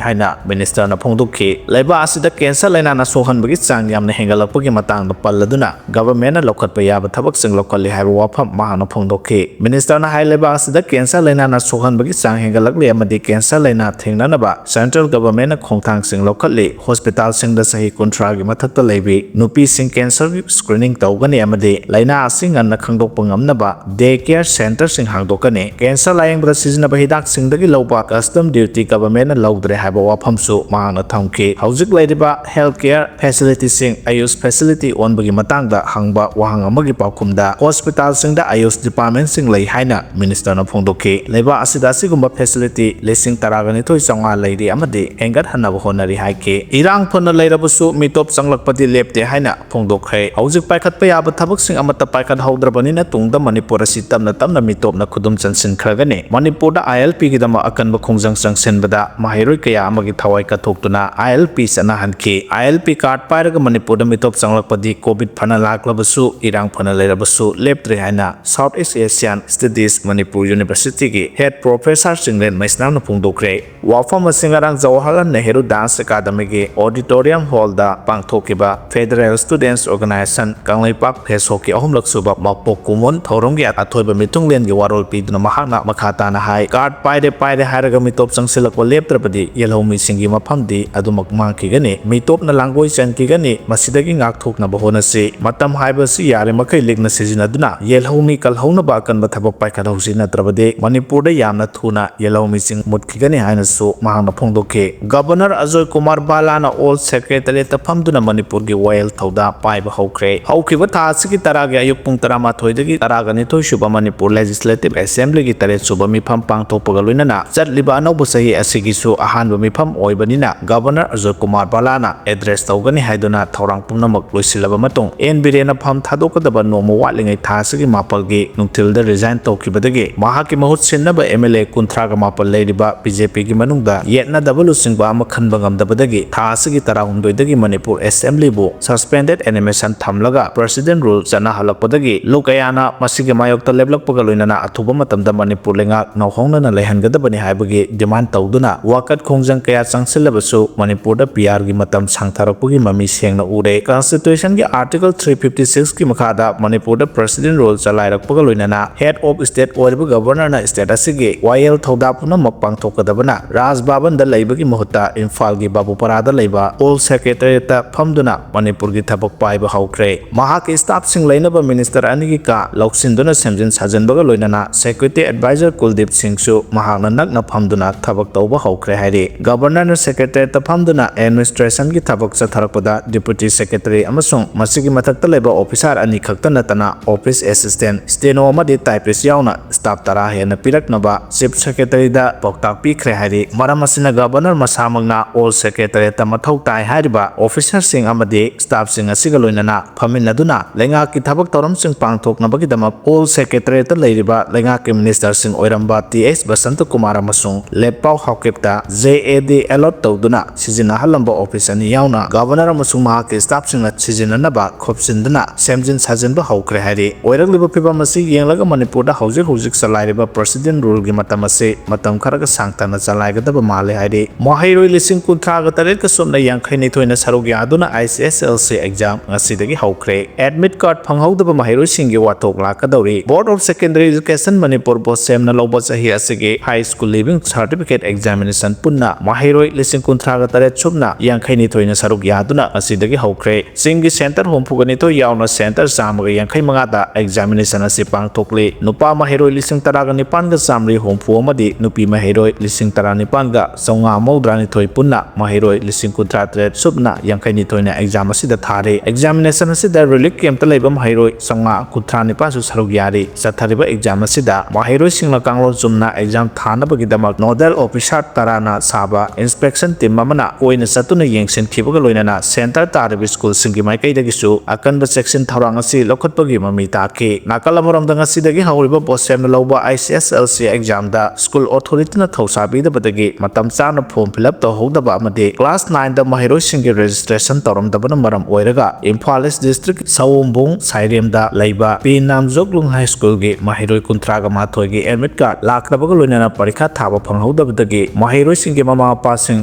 ꯍꯥꯏꯅ Minister ꯅ ꯐꯣꯡꯗꯣꯛꯈꯤ꯫ ꯂꯩꯕꯥꯛ ꯑꯁꯤꯗ cancer ꯂꯩꯅꯥꯅ ꯁꯣꯛꯍꯟꯕꯒꯤ ꯆꯥꯡ ꯌꯥꯝꯅ ꯍꯦꯟꯒꯠꯂꯛꯄꯒꯤ ꯃꯇꯥꯡꯗ ꯄꯜꯂꯗꯨꯅ government ꯅ ꯂꯧꯈꯠꯄ ꯌꯥꯕ ꯊꯕꯛꯁꯤꯡ ꯂꯧꯈꯠꯂꯤ ꯍꯥꯏꯕ ꯋꯥꯐꯝ ꯃꯍꯥꯛꯅ ꯐꯣꯡꯗꯣꯛꯈꯤ꯫ Minister ꯅ ꯍꯥꯏ, ꯂꯩꯕꯥꯛ ꯑꯁꯤꯗ cancer ꯂꯩꯅꯥꯅ ꯁꯣꯛꯍꯟꯕꯒꯤ ꯆꯥꯡ ꯍꯦꯟꯒꯠꯂꯛꯂꯤ ꯑꯃꯗꯤ cancer ꯂꯩꯅꯥ ꯊꯦꯡꯅꯅꯕ central government ꯅ ꯈꯣꯡꯊꯥꯡꯁꯤꯡ ꯂꯧꯈꯠꯂꯤ꯫ Hospital ꯁꯤꯡꯗ ꯆꯍꯤ ꯀꯨꯟꯊ꯭ꯔꯥꯒꯤ ꯃꯊꯛꯇ ꯂꯩꯕꯤ ꯅꯨꯄꯤꯁꯤꯡ cancer ꯒꯤ screening ꯇꯧꯒꯅꯤ ꯑꯃꯗꯤ ꯂꯩꯅꯥ ꯑꯁꯤ ꯉꯟꯅ ꯈꯪꯗꯣꯛꯄ ꯉꯝꯅꯕ day care centre ꯁꯤꯡ ꯍꯥꯡꯗꯣꯛꯀꯅꯤ꯫ Cancer ꯂꯥꯌꯦꯡꯕꯗ ꯁꯤꯖꯤꯟꯅꯕ ꯍꯤꯗꯥꯛꯁꯤꯡꯗꯒꯤ ꯂꯧꯕ custom duty government ꯅ ꯂꯧꯗ꯭ꯔꯦ ꯍꯥꯏꯕ ꯋꯥꯐꯝꯁꯨ ꯃꯍꯥꯛꯅ ꯊꯝꯈꯤ꯫ ꯍꯧꯖꯤꯛ ꯂꯩꯔꯤꯕ health care facility ꯁꯤꯡ AYUSH facility ꯑꯣꯟꯕꯒꯤ ꯃꯇꯥꯡꯗ ꯍꯪꯕ ꯋꯥꯍꯪ ꯑꯃꯒꯤ ꯄꯥꯎꯈꯨꯝꯗ, hospital ꯁꯤꯡꯗ AYUSH department ꯁꯤꯡ ꯂꯩ ꯍꯥꯏꯅ Minister ꯅ ꯐꯣꯡꯗꯣꯛꯈꯤ꯫ ꯂꯩꯕꯥꯛ ꯑꯁꯤꯗ ꯑꯁꯤꯒꯨꯝꯕ facility ꯂꯤꯁꯤꯡ ꯇꯔꯥꯒ ꯅꯤꯊꯣꯏ ꯆꯥꯝꯃꯉꯥ ꯂꯩꯔꯤ ꯑꯃꯗꯤ ꯍꯦꯟꯒꯠꯍꯟꯅꯕ ꯍꯣꯠꯅꯔꯤ ꯍꯥꯏꯈꯤ꯫ ꯏꯔꯥꯡ ꯐꯅ ꯂꯩꯔꯕꯁꯨ ꯃꯤꯇꯣꯞ ꯆꯪꯂꯛꯄꯗꯤ ꯂꯦꯞꯇꯦ ꯍꯥꯏꯅ ꯐꯣꯡꯗꯣꯛꯈ꯭ꯔꯦ꯫ ꯍꯧꯖꯤꯛ ꯄꯥꯏꯈꯠꯄ ꯌꯥꯕ ꯊꯕꯛꯁꯤꯡ ꯑꯃꯠꯇ ꯄꯥꯏꯈꯠꯍꯧꯗ꯭ꯔꯕꯅꯤꯅ ꯇꯨꯡꯗ ꯃꯅꯤꯄꯨꯔ ꯑꯁꯤ ꯇꯞꯅ ꯇꯞꯅ ꯃꯤꯇꯣꯞꯅ ꯈꯨꯗꯨꯝ ꯆꯟꯁꯤꯟꯈ꯭ꯔꯒꯅꯤ꯫ ꯃꯅꯤꯄꯨꯔꯗ ILP ꯒꯤꯗꯃꯛ ꯑꯀꯟꯕ ꯈꯣꯡꯖꯪ ꯆꯪꯁꯤꯟꯕꯗ ꯃꯍꯩꯔꯣꯏ ꯀꯌꯥ ꯑꯃꯒꯤ ꯊꯋꯥꯏ ꯀꯠꯊꯣꯛꯇꯨꯅ ILP ꯆꯠꯅꯍꯟꯈꯤ꯫ ILP card ꯄꯥꯏꯔꯒ ꯃꯅꯤꯄꯨꯔꯗ ꯃꯤꯇꯣꯞ ꯆꯪꯂꯛꯄꯗꯤ COVID ꯐꯅ ꯂꯥꯛꯂꯕꯁꯨ, ꯏꯔꯥꯡ ꯐꯅ ꯂꯩꯔꯕꯁꯨ ꯂꯦꯞꯇ꯭ꯔꯦ ꯍꯥꯏꯅ South East Asian Studies Manipur University ꯒꯤ head professor ꯆꯤꯡꯂꯦꯟ ꯃꯩꯁꯅꯥꯝꯅ ꯐꯣꯡꯗꯣꯛꯈ꯭ꯔꯦ꯫ ꯋꯥꯐꯝ ꯑꯁꯤ ꯉꯔꯥꯡ ꯖꯋꯥꯍꯔꯂꯥꯜ ꯅꯦꯍꯔꯨ dance academy ꯒꯤ auditorium hall ꯗ ꯄꯥꯡꯊꯣꯛꯈꯤꯕ Federal Students Organisation Kangleipak FESOC ꯀꯤ ꯑꯍꯨꯝꯂꯛ ꯁꯨꯕ ꯃꯄꯣꯛ ꯀꯨꯝꯑꯣꯟ ꯊꯧꯔꯝꯒꯤ ꯑꯊꯣꯏꯕ ꯃꯤꯊꯨꯡꯂꯦꯟꯒꯤ ꯋꯥꯔꯣꯜ ꯄꯤꯗꯨꯅ ꯃꯍꯥꯛꯅ ꯃꯈꯥ ꯇꯥꯅ ꯍꯥꯏ, card ꯄꯥꯏꯔꯦ ꯄꯥꯏꯔꯦ ꯍꯥꯏꯔꯒ ꯃꯤꯇꯣꯞ ꯆꯪꯁꯤꯜꯂꯛꯄ ꯂꯦꯞꯇ꯭ꯔꯕꯗꯤ ꯌꯦꯜꯍꯧꯃꯤꯁꯤꯡꯒꯤ ꯃꯐꯝꯗꯤ ꯑꯗꯨꯃꯛ ꯃꯥꯡꯈꯤꯒꯅꯤ꯫ ꯃꯤꯇꯣꯞꯅ ꯂꯥꯡꯒꯣꯏ ꯆꯟꯈꯤꯒꯅꯤ꯫ ꯃꯁꯤꯗꯒꯤ ꯉꯥꯛꯊꯣꯛꯅꯕ ꯍꯣꯠꯅꯁꯤ꯫ ꯃꯇꯝ ꯍꯥꯏꯕꯁꯤ ꯌꯥꯔꯤꯃꯈꯩ ꯂꯤꯛꯅ ꯁꯤꯖꯤꯟꯅꯗꯨꯅ ꯌꯦꯜꯍꯧꯃꯤ ꯀꯜꯍꯧꯅꯕ ꯑꯀꯟꯕ ꯊꯕꯛ ꯄꯥꯏꯈꯠꯍꯧꯁꯤ, ꯅꯠꯇ꯭ꯔꯕꯗꯤ ꯃꯅꯤꯄꯨꯔꯗ ꯌꯥꯝꯅ ꯊꯨꯅ ꯌꯦꯜꯍꯧꯃꯤꯁꯤꯡ ꯃꯨꯠꯈꯤꯒꯅꯤ ꯍꯥꯏꯅꯁꯨ ꯃꯍꯥꯛꯅ ꯐꯣꯡꯗꯣꯛꯈꯤ꯫ Governor Ajoy Kumar ꯕꯥꯂꯥꯅ Old Secretariat ꯇ ꯐꯝꯗꯨꯅ ꯃꯅꯤꯄꯨꯔꯒꯤ ꯋꯥꯌꯦꯜ ꯊꯧꯗꯥ ꯄꯥꯏꯕ ꯍꯧꯈ꯭ꯔꯦ꯫ ꯍꯧꯈꯤꯕ ꯊꯥ ꯑꯁꯤꯒꯤ ꯇꯔꯥꯒꯤ ꯑꯌꯨꯛ ꯄꯨꯡ ꯇꯔꯥꯃꯥꯊꯣꯏꯗꯒꯤ ꯇꯔꯥꯒ ꯅꯤꯊꯣꯏ ꯁꯨꯕ ꯃꯅꯤꯄꯨꯔ Legislative Assembly ꯒꯤ ꯇꯔꯦꯠ ꯁꯨꯕ ꯃꯤꯐꯝ ꯄꯥꯡꯊꯣꯛꯄꯒ ꯂꯣꯏꯅꯅ ꯆꯠꯂꯤꯕ ꯑꯅꯧꯕ ꯆꯍꯤ ꯑꯁꯤꯒꯤꯁꯨ ꯑꯍꯥꯟꯕ ꯃꯤꯐꯝ ꯑꯣꯏꯕꯅꯤꯅ ꯒꯕꯔꯅꯔ ꯑꯖꯣꯏ ꯀꯨꯃꯥꯔ ꯕꯂꯥꯅ ꯑꯦꯗ꯭ꯔꯦꯁ ꯇꯧꯒꯅꯤ ꯍꯥꯏꯗꯨꯅ ꯊꯧꯔꯥꯡ ꯄꯨꯝꯅꯃꯛ ꯂꯣꯏꯁꯤꯜꯂꯕ ꯃꯇꯨꯡ ꯑꯦꯟ ꯕꯤꯔꯦꯟꯅ ꯐꯝ ꯊꯥꯗꯣꯛꯀꯗꯕ ꯅꯣꯡꯃ ꯋꯥꯠꯂꯤꯉꯩ ꯊꯥ ꯑꯁꯤꯒꯤ ꯃꯥꯄꯜꯒꯤ ꯅꯨꯡꯊꯤꯜꯗ ꯔꯤꯖꯥꯏꯟ ꯇꯧꯈꯤꯕꯗꯒꯤ ꯃꯍꯥꯛꯀꯤ ꯃꯍꯨꯠ ꯁꯤꯟꯅꯕ ꯑꯦꯝ ꯑꯦꯜ ꯑꯦ ꯀꯨꯟꯊ꯭ꯔꯥꯒ ꯃꯥꯄꯜ ꯂꯩꯔꯤꯕ ꯕꯤ ꯖꯦ ꯄꯤꯒꯤ ꯃꯅꯨꯡꯗ ꯌꯦꯠꯅꯗꯕ ꯂꯨꯆꯤꯡꯕ ꯑꯃ ꯈꯟꯕ ꯉꯝꯗꯕꯗꯒꯤ ꯊꯥ ꯑꯁꯤꯒꯤ ꯇꯔꯥꯍꯨꯝꯗꯣꯏꯗꯒꯤ ꯃꯅꯤꯄꯨꯔ ꯑꯦꯁꯦꯝꯕ꯭ꯂꯤꯕꯨ suspended animation ꯊꯝꯂꯒ president rule ꯆꯠꯅꯍꯜꯂꯛꯄꯗꯒꯤ ꯂꯨꯞ ꯀꯌꯥꯅ ꯃꯁꯤꯒꯤ ꯃꯥꯌꯣꯛꯇ ꯂꯦꯞꯂꯛꯄꯒ ꯂꯣꯏꯅꯅ ꯑꯊꯨꯕ ꯃꯇꯝꯗ ꯃꯅꯤꯄꯨꯔ ꯂꯩꯉꯥꯛ ꯅꯧꯍꯧꯅꯅ ꯂꯩꯍꯟꯒꯗꯕꯅꯤ ꯍꯥꯏꯕꯒꯤ demand ꯇꯧꯗꯨꯅ ꯋꯥꯀꯠ ꯈꯣꯡꯖꯪ ꯀꯌꯥ ꯆꯪꯁꯤꯜꯂꯕꯁꯨ ꯃꯅꯤꯄꯨꯔꯗ ꯄꯤ ꯑꯥꯔꯒꯤ ꯃꯇꯝ ꯁꯥꯡꯊꯔꯛꯄꯒꯤ ꯃꯃꯤ ꯁꯦꯡꯅ ꯎꯔꯦ꯫ Constitutionꯒꯤ Article three fifty sixꯀꯤ ꯃꯈꯥꯗ ꯃꯅꯤꯄꯨꯔꯗ president rule ꯆꯂꯥꯏꯔꯛꯄꯒ ꯂꯣꯏꯅꯅ head of state ꯑꯣꯏꯔꯤꯕ ꯒꯕꯔꯅꯔꯅ state ꯑꯁꯤꯒꯤ ꯋꯥꯌꯦꯜ ꯊꯧꯗꯥ ꯄꯨꯝꯅꯃꯛ ꯄꯥꯡꯊꯣꯛꯀꯗꯕꯅ ꯔꯥꯖ ꯚꯕꯟꯗ ꯂꯩꯕꯒꯤ ꯃꯍꯨꯠꯇ ꯏꯝꯐꯥꯜꯒꯤ ꯕꯥꯕꯨꯄꯥꯔꯥꯗ ꯂꯩꯕ ꯑꯣꯜ ꯁꯦꯀ꯭ꯔꯦꯇꯔꯤꯌꯦꯠꯇ ꯐꯝꯗꯨꯅ ꯃꯅꯤꯄꯨꯔꯒꯤ ꯊꯕꯛ ꯄꯥꯏꯕ ꯍꯧꯈ꯭ꯔꯦ꯫ ꯃꯍꯥꯛꯀꯤ staffꯁꯤꯡ ꯂꯩꯅꯕ minister ꯑꯅꯤꯒꯤ ꯀꯥ ꯂꯧꯁꯤꯟꯗꯨꯅ ꯁꯦꯝꯖꯤꯟ ꯁꯥꯖꯤꯟꯕꯒ ꯂꯣꯏꯅꯅ security advisor ꯀꯨꯜꯗꯤꯞ ꯁꯤꯡꯁꯨ ꯃꯍꯥꯛꯅ ꯅꯛꯅ ꯐꯝꯗꯨꯅ ꯊꯕꯛ ꯇꯧꯕ ꯍꯧꯈ꯭ꯔꯦ ꯍꯥꯏꯔꯤ꯫ ꯒꯕꯔꯅꯔꯅ ꯁꯦꯀ꯭ꯔꯦꯇꯔꯤꯌꯦꯠꯇ ꯐꯝꯗꯨꯅ administrationꯒꯤ ꯊꯕꯛ ꯆꯠꯊꯔꯛꯄꯗ deputy secretary ꯑꯃꯁꯨꯡ ꯃꯁꯤꯒꯤ ꯃꯊꯛꯇ ꯂꯩꯕ officer ꯑꯅꯤ ꯈꯛꯇ ꯅꯠꯇꯅ office assistant, steno ꯑꯃꯗꯤ typist ꯌꯥꯎꯅ staff ꯇꯔꯥ ꯍꯦꯟꯅ ꯄꯤꯔꯛꯅꯕ chief secretaryꯗ ꯄꯥꯎꯇꯥꯛ ꯄꯤꯈ꯭ꯔꯦ ꯍꯥꯏꯔꯤ꯫ ꯃꯔꯝ ꯑꯁꯤꯅ ꯒꯕꯔꯅꯔ ꯃꯁꯥꯃꯛꯅ ꯑꯣꯜ ꯁꯦꯀ꯭ꯔꯦꯇꯔꯤꯌꯦꯠꯇ ꯃꯊꯧ ꯇꯥꯏ ꯍꯥꯏꯔꯤꯕ officerꯁꯤꯡ ꯑꯃꯗꯤ staffꯁꯤꯡ ꯑꯁꯤꯒ ꯂꯣꯏꯅꯅ ꯐꯝꯃꯤꯟꯅꯗꯨꯅ ꯂꯩꯉꯥꯛꯀꯤ ꯊꯕꯛ ꯊꯧꯔꯝꯁꯤꯡ ꯄꯥꯡꯊꯣꯛꯅꯕꯒꯤꯗꯃꯛ ꯑꯣꯜ ꯁꯦꯀ꯭ꯔꯦꯇꯔꯤꯌꯦꯠꯇ ꯂꯩꯔꯤꯕ ꯂꯩꯉꯥꯛꯀꯤ ministerꯁꯤꯡ ꯑꯣꯏꯔꯝꯕ ꯇꯤ ꯑꯩꯆ ꯕꯁꯟꯇ ꯀꯨꯃꯥꯔ ꯑꯃꯁꯨꯡ ꯂꯦꯠꯄꯥꯎ ꯍꯥꯎꯀꯤꯞꯇ J A D allot ꯇꯧꯗꯨꯅ ꯁꯤꯖꯤꯟꯅꯍꯜꯂꯝꯕ office ꯑꯅꯤ ꯌꯥꯎꯅ ꯒꯕꯔꯅꯔ ꯑꯃꯁꯨꯡ ꯃꯍꯥꯛꯀꯤ staffꯁꯤꯡꯅ ꯁꯤꯖꯤꯟꯅꯅꯕ ꯈꯣꯞꯆꯤꯟꯗꯨꯅ ꯁꯦꯝꯖꯤꯟ ꯁꯥꯖꯤꯟꯕ ꯍꯧꯈ꯭ꯔꯦ ꯍꯥꯏꯔꯤ꯫ ꯑꯣꯏꯔꯛꯂꯤꯕ ꯐꯤꯚꯝ ꯑꯁꯤ ꯌꯦꯡꯂꯒ ꯃꯅꯤꯄꯨꯔꯗ ꯍꯧꯖꯤꯛ ꯍꯧꯖꯤꯛ ꯆꯂꯥꯏꯔꯤꯕ president ruleꯒꯤ ꯃꯇꯝ ꯑꯁꯤ ꯃꯇꯝ ꯈꯔꯒ ꯁꯥꯡꯊꯅ ꯆꯂꯥꯏꯒꯗꯕ ꯃꯥꯜꯂꯦ ꯍꯥꯏꯔꯤ꯫ ꯃꯍꯩꯔꯣꯏ ꯂꯤꯁꯤꯡ ꯀꯨꯟꯊ꯭ꯔꯥꯒ ꯇꯔꯦꯠꯀ ꯁꯨꯞꯅ ꯌꯥꯡꯈꯩ ꯅꯤꯊꯣꯏꯅ ꯁꯔꯨꯛ ꯌꯥꯗꯨꯅ I C S L C exam ꯉꯁꯤꯗꯒꯤ ꯍꯧꯈ꯭ꯔꯦ꯫ Admit card ꯐꯪꯍꯧꯗꯕ ꯃꯍꯩꯔꯣꯏꯁꯤꯡꯒꯤ ꯋꯥꯊꯣꯛ ꯂꯥꯛꯀꯗꯧꯔꯤ꯫ Board of Secondary Education Manipur ꯕꯣꯁꯦꯝꯅ ꯂꯧꯕ ꯆꯍꯤ ꯑꯁꯤꯒꯤ High School Leaving Certificate Examination ꯄꯨꯟꯅ ꯃꯍꯩꯔꯣꯏ ꯂꯤꯁꯤꯡ ꯀꯨꯟꯊ꯭ꯔꯥꯒ ꯇꯔꯦꯠ ꯁꯨꯞꯅ ꯌꯥꯡꯈꯩ ꯅꯤꯊꯣꯏꯅ ꯁꯔꯨꯛ ꯌꯥꯗꯨꯅ ꯉꯁꯤꯗꯒꯤ ꯍꯧꯈ꯭ꯔꯦ꯫ ꯆꯤꯡꯒꯤ centre ꯍꯨꯝꯐꯨꯒ ꯅꯤꯊꯣꯏ ꯌꯥꯎꯅ centre ꯆꯥꯝꯃꯒ ꯌꯥꯡꯈꯩ ꯃꯉꯥꯗ examination ꯑꯁꯤ ꯄꯥꯡꯊꯣꯛꯂꯤ꯫ ꯅꯨꯄꯥ ꯃꯍꯩꯔꯣꯏ ꯂꯤꯁꯤꯡ ꯇꯔꯥꯒ ꯅꯤꯄꯥꯟꯒ ꯆꯥꯝꯃꯔꯤ ꯍꯨꯝꯐꯨ ꯑꯃꯗꯤ ꯅꯨꯄꯤ ꯃꯍꯩꯔꯣꯏ ꯂꯤꯁꯤꯡ ꯇꯔꯥꯅꯤꯄꯥꯟꯒ ꯆꯥꯝꯃꯉꯥ ꯃꯧꯗ꯭ꯔꯥꯅꯤꯊꯣꯏ ꯄꯨꯟꯅ ꯃꯍꯩꯔꯣꯏ ꯂꯤꯁꯤꯡ ꯀꯨꯟꯊ꯭ꯔꯥ ꯇꯔꯦꯠ ꯁꯨꯞꯅ ꯌꯥꯡꯈꯩ ꯅꯤꯊꯣꯏꯅ exam ꯑꯁꯤꯗ ꯊꯥꯔꯤ꯫ Examination ꯑꯁꯤꯗ relief campꯇ ꯂꯩꯕ ꯃꯍꯩꯔꯣꯏ ꯆꯥꯝꯃꯉꯥ ꯀꯨꯟꯊ꯭ꯔꯥ ꯅꯤꯄꯥꯟꯁꯨ ꯁꯔꯨꯛ ꯌꯥꯔꯤ꯫ ꯆꯠꯊꯔꯤꯕ exam ꯑꯁꯤꯗ ꯃꯍꯩꯔꯣꯏꯁꯤꯡꯅ ꯀꯥꯡꯂꯣꯟ ꯆꯨꯝꯅ exam ꯊꯥꯅꯕ ꯒꯤꯗꯃꯛ nodal officer ꯇꯔꯥꯅ ꯁꯥꯕ inspection team ꯑꯃꯅ ꯀꯣꯏꯅ ꯆꯠꯇꯨꯅ ꯌꯦꯡꯁꯤꯟꯈꯤꯕꯒ ꯂꯣꯏꯅꯅ center ꯇꯥꯔꯤꯕ ꯁ꯭ꯀꯨꯜꯁꯤꯡꯒꯤ ꯃꯥꯏꯀꯩꯗꯒꯤꯁꯨ ꯑꯀꯟꯕ ꯆꯦꯛꯁꯤꯟ ꯊꯧꯔꯥꯡ ꯑꯁꯤ ꯂꯧꯈꯠꯄꯒꯤ ꯃꯃꯤ ꯇꯥꯈꯤ꯫ ꯅꯥꯀꯜ ꯑꯃꯔꯣꯝꯗ, ꯉꯁꯤꯗꯒꯤ ꯍꯧꯔꯤꯕ ꯕꯣꯁꯦꯝꯅ ꯂꯧꯕ I C S L C examꯗ school authorityꯅ ꯊꯧꯁꯥꯕꯤꯗꯕꯗꯒꯤ ꯃꯇꯝ ꯆꯥꯅ form fill up ꯇꯧꯍꯧꯗꯕ ꯑꯃꯗꯤ class nineꯗ ꯃꯍꯩꯔꯣꯏꯁꯤꯡꯒꯤ registration ꯇꯧꯔꯝꯗꯕꯅ ꯃꯔꯝ ꯑꯣꯏꯔꯒ ꯏꯝꯐꯥꯜ East District ꯁꯑꯣꯝꯕꯨꯡ ꯁꯥꯏꯔꯦꯝꯗ ꯂꯩꯕ ꯄꯤ ꯅꯥꯝꯖꯣꯛꯂꯨꯡ High Schoolꯒꯤ ꯃꯍꯩꯔꯣꯏ ꯀꯨꯟꯊ꯭ꯔꯥꯒ ꯃꯥꯊꯣꯏꯒꯤ admit card ꯂꯥꯛꯇꯕꯒ ꯂꯣꯏꯅꯅ ꯄꯔꯤꯈꯥ ꯊꯥꯕ ꯐꯪꯍꯧꯗꯕꯗꯒꯤ ꯃꯍꯩꯔꯣꯏꯁꯤꯡꯒꯤ ꯃꯃꯥ ꯃꯄꯥꯁꯤꯡ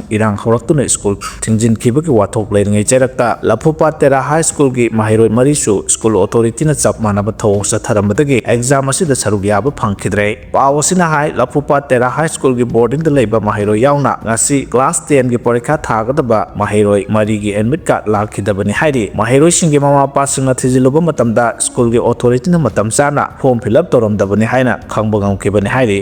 ꯏꯔꯥꯡ ꯍꯧꯔꯛꯇꯨꯅ ꯁ꯭ꯀꯨꯜ ꯊꯤꯡꯖꯤꯟꯈꯤꯕꯒꯤ ꯋꯥꯊꯣꯛ ꯂꯩꯔꯤꯉꯩ ꯆꯩꯔꯛꯇ ꯂꯐꯨꯄꯥꯠ ꯇꯦꯔꯥ High Schoolꯒꯤ ꯃꯍꯩꯔꯣꯏ ꯃꯔꯤꯁꯨ ꯁ꯭ꯀꯨꯜ authorityꯅ ꯆꯞ ꯃꯥꯟꯅꯕ ꯊꯧꯑꯣꯡ ꯆꯠꯊꯔꯝꯕꯗꯒꯤ exam ꯑꯁꯤꯗ ꯁꯔꯨꯛ ꯌꯥꯕ ꯐꯪꯈꯤꯗ꯭ꯔꯦ꯫ ꯄꯥꯎ ꯑꯁꯤꯅ ꯍꯥꯏ, ꯂꯐꯨꯄꯥꯠ ꯇꯦꯔꯥ High Schoolꯒꯤ boardingꯗ ꯂꯩꯕ ꯃꯍꯩꯔꯣꯏ ꯌꯥꯎꯅ ꯉꯁꯤ class tenꯒꯤ ꯄꯔꯤꯈꯥ ꯊꯥꯒꯗꯕ ꯃꯍꯩꯔꯣꯏ ꯃꯔꯤꯒꯤ admit card ꯂꯥꯛꯈꯤꯗꯕꯅꯤ ꯍꯥꯏꯔꯤ꯫ ꯃꯍꯩꯔꯣꯏꯁꯤꯡꯒꯤ ꯃꯃꯥ ꯃꯄꯥꯁꯤꯡꯅ ꯊꯤꯖꯤꯜꯂꯨꯕ ꯃꯇꯝꯗ ꯁ꯭ꯀꯨꯜꯒꯤ authorityꯅ ꯃꯇꯝ ꯆꯥꯅ form fill up ꯇꯧꯔꯝꯗꯕꯅꯤ ꯍꯥꯏꯅ ꯈꯪꯕ ꯉꯝꯈꯤꯕꯅꯤ ꯍꯥꯏꯔꯤ꯫